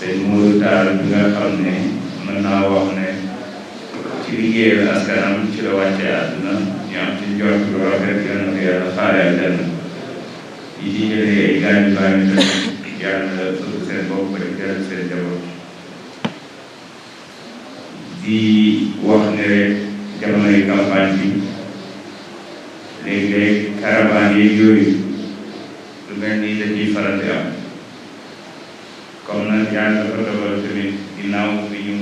sëñ Modou Tall bi nga xam ne mën naa wax ne ci liggéeyal askanam ci la wàcce àdduna ñu am ci njort lu rafet yal na ko yàlla xaare àjjana yi ci jëlee ay gaañu gaañu tamit yàlla fëgg seen bopp ba jël seen njaboot di wax ne rek jamonoy campagne bi léeg-léeg caravane yeeg yooyu lu mel ni dañuy faral di am comme nag yàlla dafa dogal tamit ginnaaw bi ñu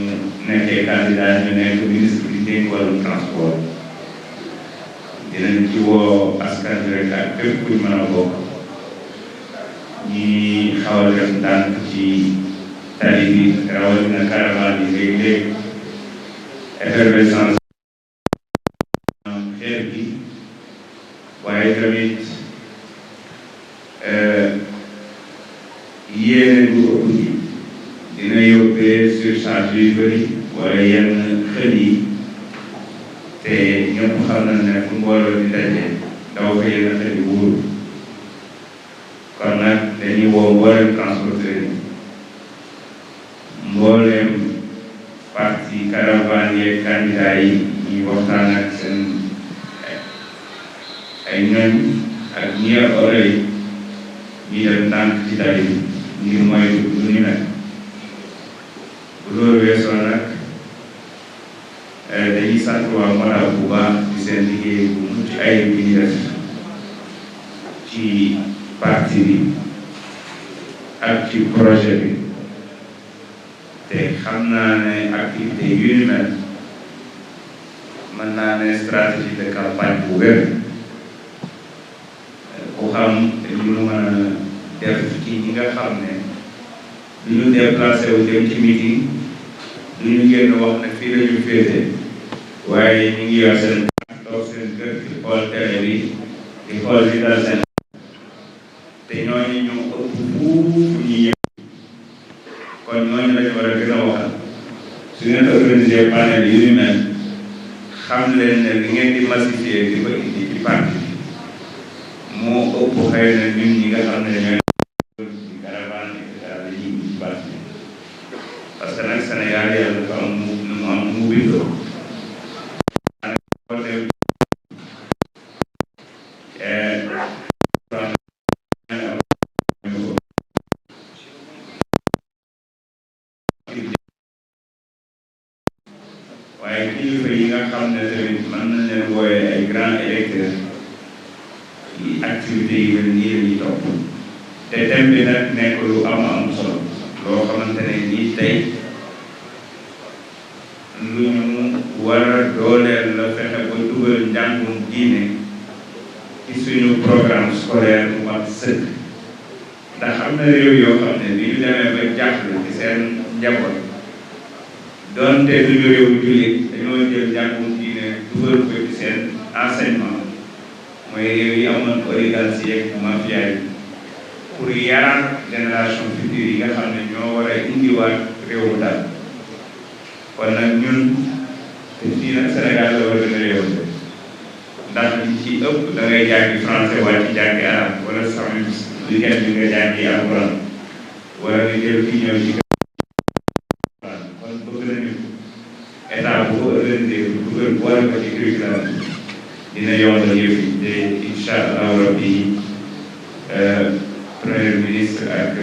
nekkee candidat ñu nekk ministre bi dénk wàllu transport dinañ ci woo askan bi rek ak fépp kuñ mën a bokk ñi xaw a def ndànk ci tali bi rawatina caravane yi léeg-léeg effervescence xeer bi waaye tamit yéene bu ëpp ji dina yóbbee surcharge yu bëri wala yenn xel yi te ñëpp xam nañ ne fu mbooloo di daje daw fa yenn xel yi wóoru kon nag dañuy woo mbooleem transporteur yi mbooleem parti caravane yeeg candidat yi ñuy waxtaan ak seen ay ñoñ ak ñi yor oto yi ñuy def ndànk ci tali bi ngir moytu lu ni nag bu loolu weesoo nag dañuy sant waa Modou bu baax ci seen liggéey bu mucc ayib bi ñu def ci parti bi ak ci projet bi te xam naa ne activité yu ni mel mën naa ne stratégie de campagne bu wér ku xam lu mu mën a def ci ñi nga xam ne du ñu déplacé wu dem ci meeting du ñu génn wax ne fii la ñu féete waaye ñu ngi yor seen toog seen kër di xool télé bi di xool li dal seen te ñooñu ñu ëpp fuufu ñi ñëw kon ñooñu lañu war a gën a waxal su ngeen organisé panel yu ñu mel xam leen ne li ngeen di massifier di ko indi ci parti moo ëpp xëy na ñun ñi nga xam ne ñooy di caravane et dañuy indi parti parce que nag Sénégal yàlla dafa am nu mu am mu bindoo waaye kilifa yi nga xam ne tamit mën nañ leen wooyee ay grands électeurs yi activités yi mel nii la ñuy topp te thème bi nag nekk lu am solo loo xamante ne nii tey lu ñu war a dooleel la fexe ba dugal njàngum diine ci suñu programme scolaire bu mat sëkk ndax am na réew yoo xam ne bi ñu demee ba jaaxle ci seen njaboot doonte duñu réew jullit dañoo jël njàngum diine dugal ko ci seen enseignement mooy réew yi amoon oligarchie yeeg mafia yi pour yaraat génération future yi nga xam ne ñoo war a indiwaat réewu daal kon nag ñun te fii nag Sénégal la war a gën a réew ndax li ci ëpp da ngay jàngi français wala ci jàngi arab wala sax weekend bi nga jàngi alxuraan wala nga jël fii ñëw ci kon bëgg nañu état bu ko organisé bu dugal boole ko ci curriculum dina yombal yëf yi te incha allah rabbi premier ministre ak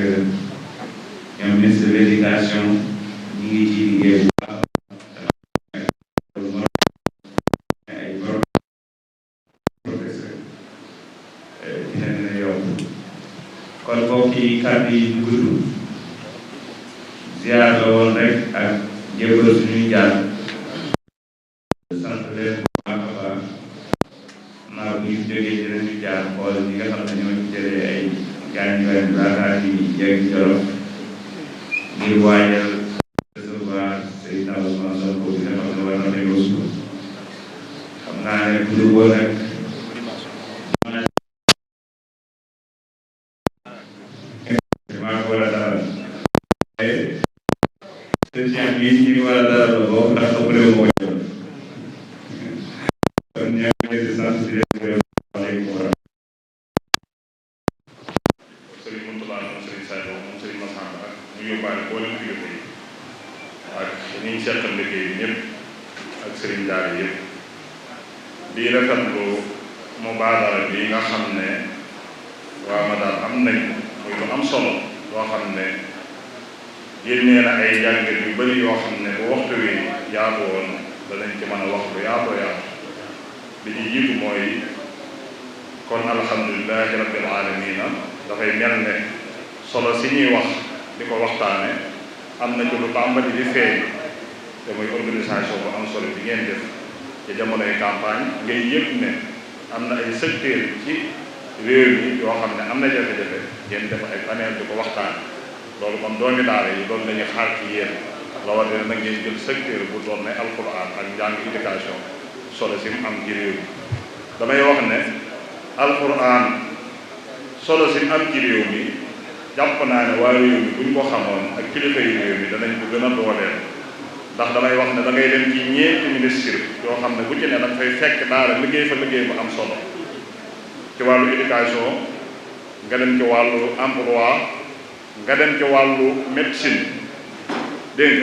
ñoom ministre de l'éducation ñu ngi ci liggéey bu baax ay professeur dina gën a yomb kon mbokk yi kàddu yi du gudd ziar la woon rek ak jébbal suñuy jaar sant leen bu baax a baax maa bu ñu jógee dinañu jaar xool ñi nga xam ne ñoo ci jëlee ay gaañ-gaañ laataa di yegg Jolof ngir waajal recevoir Seydina Ousmane Sonko bi nga xam ne war na fay suba xam naa ne bu dul woon nag maa ko war a dalal sëñ bi ñu war a dalal la boobu ndax ëpp réew moo jot kon ñoo ngi leen di sant di leen gërëm waaleykum wa rahmatulah. Sëriñ Moustapha moom Sëriñ Sadio moom Sëriñ Massamba di yóbbaale mboolem kilifa yi ak ñi ñu seqal liggéey bi ñëpp ak sëriñ daara yëpp di rafetlu mubaadara bi nga xam ne waa Madar am nañ muy lu am solo loo xam ne génnee na ay jàngat yu bari yoo xam ne bu waxtu wi yaatu woon danañ ci mën a wax lu yaatoo yaatu li ci jiitu mooy kon alhamdulilahi rabbil alamina dafay mel ne solo si ñuy wax di ko waxtaane am na ci lu tàmbali di feeñ te muy organisation bu am solo bi ngeen def ci jamonoy campagne ngay yëg ne am na ay secteur ci réew mi yoo xam ne am na jafe-jafe ngeen def ay panel di ko waxtaan loolu kon doomi daara yi loolu lañuy xaar ci yéen rawatina nag ngeen jël secteur bu doon ne alquran ak njàng éducation solo si mu am ci réew mi damay wax ne alquran solo si mu am ci réew mi jàpp naa ne waa réew mi buñ ko xamoon ak kilifa yi réew mi danañ ko gën a dooleel ndax damay wax ne da ngay dem ci ñeenti ministre yoo xam ne bu ci ne da nga fay fekk daara liggéey fa liggéey bu am solo ci wàllu éducation nga dem ci wàllu emploi nga dem ci wàllu médecine dégg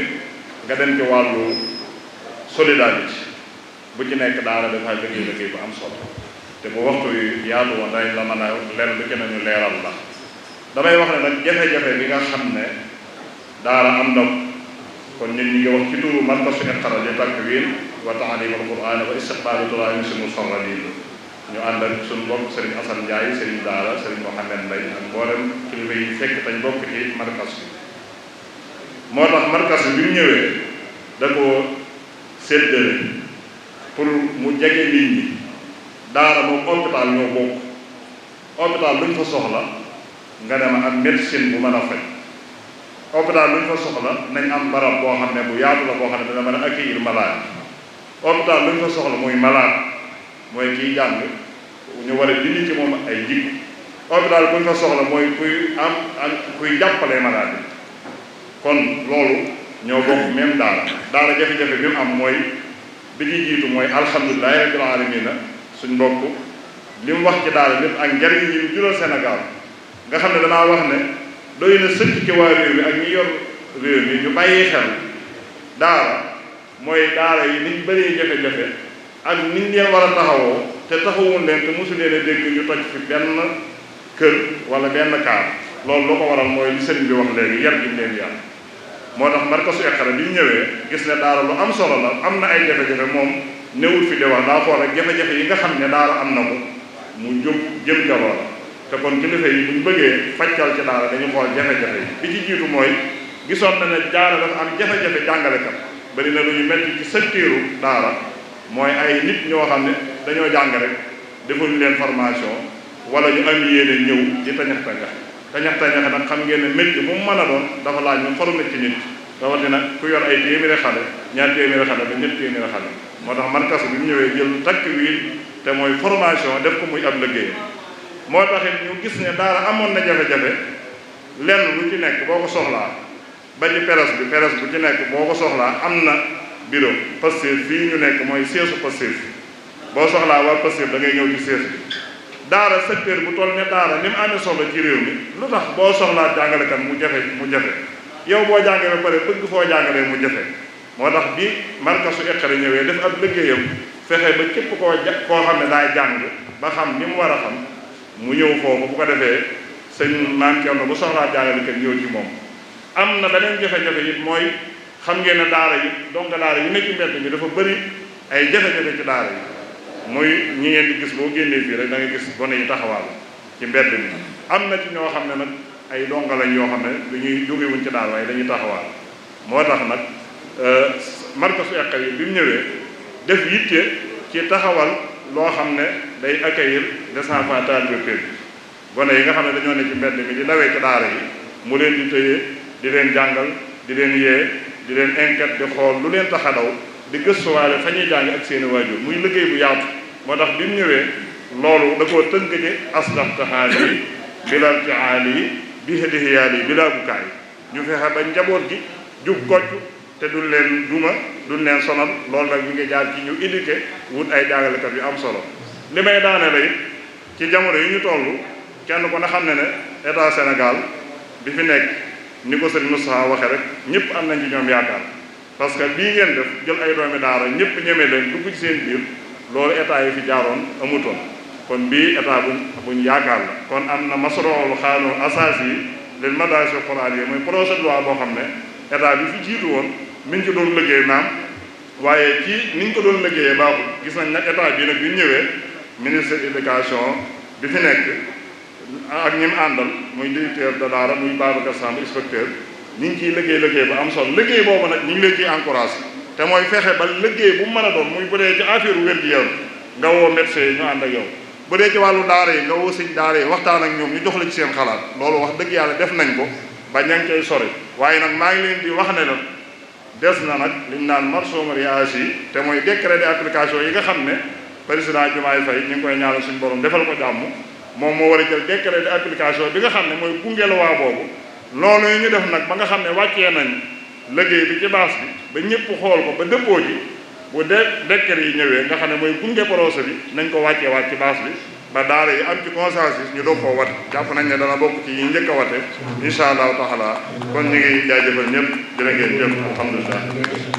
nga dem ci wàllu solidarité bu ci nekk daara dafay liggéey bu am solo te bu waxtu yu yaatu woon dañ la mën a leen lu ci nañu leeral la damay wax ne nag jafe-jafe bi nga xam ne daara am na kon ñun ñi ngi wax ci turu markazu Iqra li takwin wa ta'lim al-Qur'an wa istiqbal talamis musarradin ñu ànd ak suñu mbokk Serigne Assane Ndiaye Serigne Daara Serigne Mohamed Mbaye ak mboolem kilifa yi fekk tañ bokk ci markas bi moo tax markas bi mu ñëwee da ko séddale pour mu jege nit ñi daara moom hôpital ñoo bokk hôpital luñ fa soxla nga dem am médecine bu mën a faj hôpital luñ fa soxla nañ am barab boo xam ne bu yaatu la boo xam ne dana mën a accueillir malade hôpital luñ fa soxla muy malade mooy kiy jàng ñu war a dindi ci moom ay jikko hôpital buñ fa soxla mooy kuy jàppale malade bi kon loolu ñoo bokk même daara jafe-jafe bi mu am mooy bi ci jiitu mooy alhamdulilahi rabbil alamina suñ mbokk li mu wax ci daara lépp ak njariñ yi mu jural Sénégal nga xam ne danaa wax ne doy na sëkk ci waa réew mi ak ñi yor réew mi ñu bàyyi xel daara mooy daara yi niñ bëree jafe-jafe ak niñ leen war a taxawoo te taxawuñ leen te mosu leen a dégg ñu toj fi benn kër wala benn kaar loolu lu ko waral mooy li sëriñ bi wax léegi yar gi leen yar moo tax markazu Iqra bi ñu ñëwee gis ne daara lu am solo la am na ay jafe-jafe moom newul fi di wax daa xool ak jafe-jafe yi nga xam ne daara am na ko mu jóg jëm ca loola te kon kilifa yi buñ bëggee fajcal ci daara dañu xool jafe-jafe yi bi ci jiitu mooy gisoon na ne daara dafa am jafe-jafe jàngalekat bari na lu ñu metti ci secteuru daara mooy ay nit ñoo xam ne dañoo jàng rek defuñu leen formation wala ñu am yéene ñëw di tañax-tañax nag xam ngeen ne métier mu mën a doon dafa laaj ñu formé ci nit rawatina ku yor ay téeméeri xale ñaar téeméeri xale ba ñetti téeméeri xale moo tax markas bi mu ñëwee jël takk wiil te mooy formation def ko muy ab liggéey moo taxit ñu gis ne daara amoon na jafe-jafe lenn lu ci nekk boo ko soxlaa ba ci presse bu ci nekk boo ko soxlaa am na bureau Pastef fii ñu nekk mooy siège Pastef boo soxlaa waa Pastef da ngay ñëw ci siège bi daara secteur bu toll ne daara ni mu amee solo ci réew mi lu tax boo soxlaa jàngalekat mu jafe yow boo jàngee ba pare bëgg foo jàngalee mu jafe moo tax bi markazu Iqra ñëwee def ab liggéeyam fexe ba képp koo xam ne daay jàng ba xam ni mu war a xam mu ñëw foofu bu ko defee sëñ maam Thierno bu soxlaa jàngalekat ñëw ci moom am na beneen jafe-jafe it mooy xam ngeen ne daara yi donc daara yi nekk ci mbedd mi dafa bëri ay jafe-jafe ci daara yi muy ñi ngeen di gis boo génnee fii rek da ngay gis gone yi taxawaal ci mbedd mi am na ci ñoo xam ne nag ay donga lañ yoo xam ne dañuy jógewuñ ci daara waaye dañuy taxawaal moo tax nag markazu Iqra yi bi mu ñëwee def yitte ci taxawal loo xam ne day accueillir les enfants talibés gone yi nga xam ne dañoo ne ci mbedd mi di dawee ci daara yi mu leen di tëye di leen jàngal di leen yee di leen enquête di xool lu leen tax a daw di gëstuwaale fa ñuy jàng ak seeni waajur muy liggéey bu yaatu moo tax bi mu ñëwee loolu da koo tënk ci aslaxtahaali bilal tiaali bi hadihiyaali bilaa bukaay ñu fexe ba njaboot gi jub kocc te duñ leen duma duñ leen sonal loolu nag ñu ngi jaar ci ñu éduqué wut ay jàngalekat yu am solo li may daane la it ci jamono yi ñu toll kenn ku ne xam ne ne état Sénégal bi fi nekk ni ko sëriñ Moussa waxee rek ñëpp am nañ ci ñoom yaakaar parce que bii ngeen def jël ay doomi daara ñëpp ñeme leen dugg ci seen biir loolu état yi fi jaaroon amutoon kon bii état buñ yaakaar la kon am na masrool xaanu asaas yi leen madaarisi qur'aan yi mooy projet de loi boo xam ne état bi fi jiitu woon mi ngi ci doon liggéey naam waaye ci niñ ko doon liggéeyee baaxul gis nañ nag état bii nag bi ñu ñëwee ministre éducation bi fi nekk ak ñi mu àndal muy directeur de daara muy Babacar Samb inspecteur ñu ngi ciy liggéey bu am solo liggéey boobu nag ñu ngi leen ciy encouragé te mooy fexe ba liggéey bu mu mën a doon muy bu dee ci affaire wér-gi-yaram nga woo médecin yi ñu ànd ak yow bu dee ci wàllu daara yi nga woo sëñ daara yi waxtaan ak ñoom ñu jox la ci seen xalaat loolu wax dëgg yàlla def nañ ko ba ña ngi koy sori waaye nag maa ngi leen di wax ne la des na nag li ñu naan marché mariage yi te mooy décret d'application yi nga xam ne président Diomaye Faye ñu ngi koy ñaanal suñu borom defal ko jàmm moom moo war a jël décret d'application bi nga xam ne mooy gunge loi boobu loolu yi ñu def nag ba nga xam ne wàccee nañ liggéey bi ci baas bi ba ñëpp xool ko ba dëppoo ji bu décret yi ñëwee nga xam ne mooy gunge projet bi nañ ko wàccee waat ci baas bi ba daara yi am ci consensus ñu doog koo wat jàpp nañ ne dana bokk ci yi njëkk a wate incha allahu taala kon ñu ngi jaajëfal ñëpp jërë ngeen jëf alhamdulilah